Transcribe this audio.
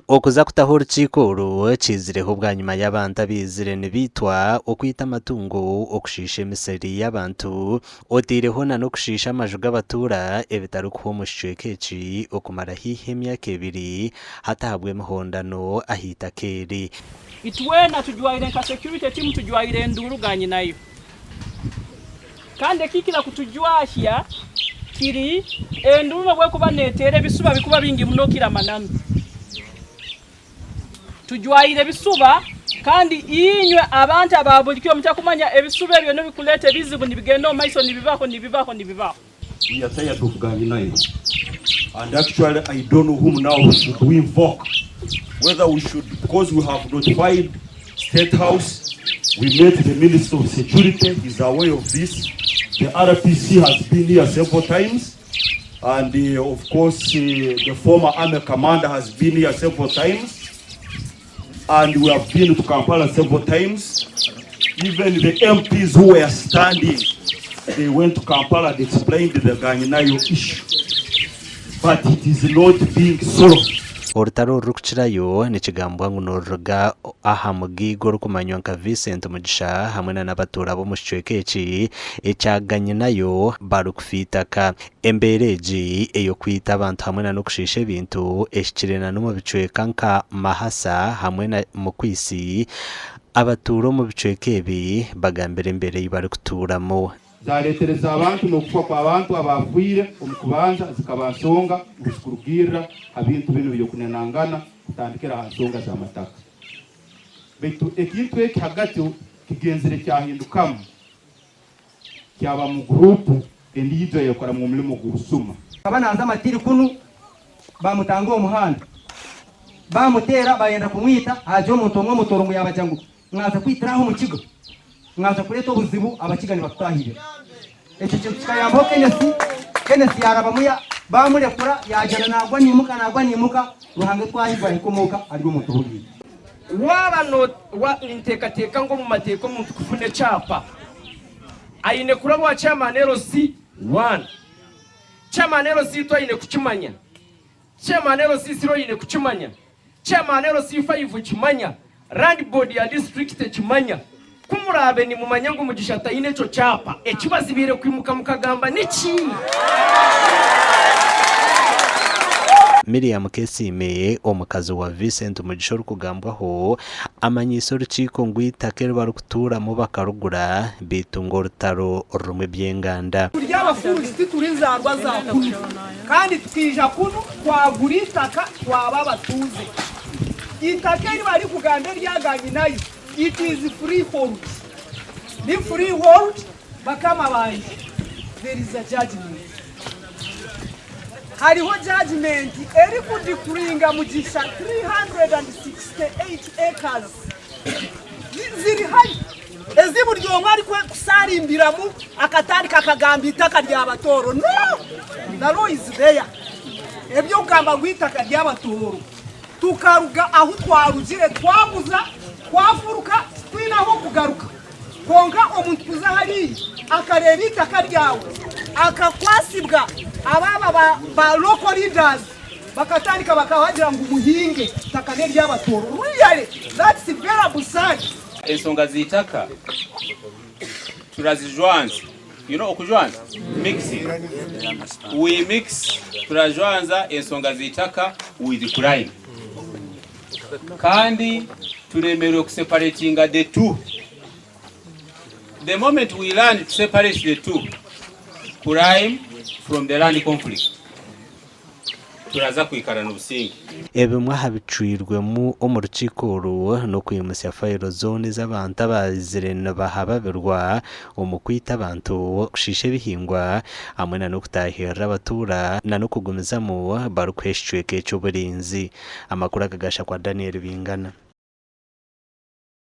Okuza kutaho orukiiko oru kiizireho bwanyima y'abantu abaizire nibaitwa, okwita amatungo, okushiisha emisiri y'abantu oteireho na n'okushiisha amaju g'abatuura ebitarikuhwa omu kicweka eki okumara haihi emyaka ebiri hati ahabw'emihondano ah'eitaka eri. Itwena tujwaire nka security team tujwaire enduuru ga nyinayo. Kandi ekikira kutujwahya kiri enduuru nobu ekuba neteera ebisuba bikuba bingi muno okira amananu. Tujwaire ebisuba kandi inywe abantu aba bulikiro mutakumanya ebisuba ebyo nibikuleeta ebizibu nibigenda omu maiso nibibaho nibibaho nibibaho. We are tired of Ganyinayo and actually I don't know whom now should we invoke whether we should because we have notified State House, we met the Minister of Security, he's aware of this, the RPC has been here several times and uh, of course uh, the former army commander has been here several times and we have been to Kampala several times. Even the MPs who were standing, they went to Kampala and explained the Ganyinayo issue. But it is not being solved. Orutaro orurikukirayo nikigambwa ngu niruruga aha mugaiga orikumanywa nka Vincent Mugisha hamwe na n'abatuura b'omu kicweka eki ekya Ganyinayo barikufa eitaka. Embeera egi ey'okwita abantu hamwe na n'okushiisha ebintu ehikire na n'omu bicweka nka Mahasa hamwe na Mukwisi. Abatuura omu bicweka ebi bagambire embeera ei barikutuuramu. Zaareetereza abantu n'okufa kw'abantu abaafiire omu kubanza zikaba nsonga ngu zikurugirra ha bintu binu by'okunenangana kutandikira ha nsonga z'amataka. Baitu ekintu eki hagati kigenzire kyahindukamu kyaba mu guruupu endiijo ey'ekoramu omulimo gw'obusuma. Akaba naaza Matiri kunu, baamutanga omu muhanda, baamuteera, baayenda kumwita. Haagira omuntu omwe omutooro ngu yaabagira ngu, Mwaza kwitira aha omu kigo, mwaza kureeta obuzibu, Abakiga nibatutahirira. Ekyo kintu kikayambaho Kenesi, Kenesi yaarabamu ya, baamurekura, yaagyenda naagwa naimuka, naagwa naimuka, Ruhanga twahigwa ahika omuka ari omuntu ohuriire. Waaba no, wa, ninteekateeka ngu omu mateeka omuntu kufuna ekyapa aine kuraba owa Chairman LC one. Chairman LC two aine kukimanya. Chairman LC three oine kukimanya. Chairman LC five kimanya. Land board ya district ekimanya. Ku muraabe nimumanya ngu Mugisha taine ekyo kyapa, ekibazibiire kwimuka mukagamba niki? Miriam Kesiime, omukazi wa Vincent Mugisha orikugambwaho, amanyiise orukiiko ngu eitaka eri barikutuuramu bakarugura beitu ngu orutaro rurimu eby'enganda. Turi abafuruki tituri nzaarwa za kunu kandi tukaija kunu twagura eitaka twaba abatuuze. Eitaka eri barikugamba erya Ganyinayo it is freehold. Ni freehold bakama bangye there is a judgement. Hariho judgement erikudecreeinga Mugisha 368 acres ziri haihi ezi buri omwe arikusaarimbiramu akatandika akagamba eitaka rya Batooro. No! The law is there. Eby'okugamba ngu eitaka rya Batooro Tukaruga ahu twarugire twaguza, twafuruka titwine ah'okugaruka. Kwonka omuntu kuza hariya akareeba eitaka ryawe akakwatsibwa abaaba ba, ba local leaders bakatandika bakabagira ngu muhinge eitaka n'ery'abatooro. Really that's very absurd. Ensonga z'eitaka turazijwanza. You know okujwanza? Mixing. We mix, turajwanza ensonga z'eitaka with crime. Kandi turemerwe kuseparatinga the two. The moment we learn to separate the two, crime from the land conflict, Turaza kwikara n'obusinge. Ebimwe aha bicwirwemu omu rukiiko oru n'okwimutsya fayiro zoona ez'abantu abaizire nibahababirwa omu kwita abantu, kushiisha ebihingwa hamwe na n'okutaahirira abatuura na n'okugumizamu barikuha ekicweka eki oburinzi. Amakuru aga gashakwa Daniel Bingana.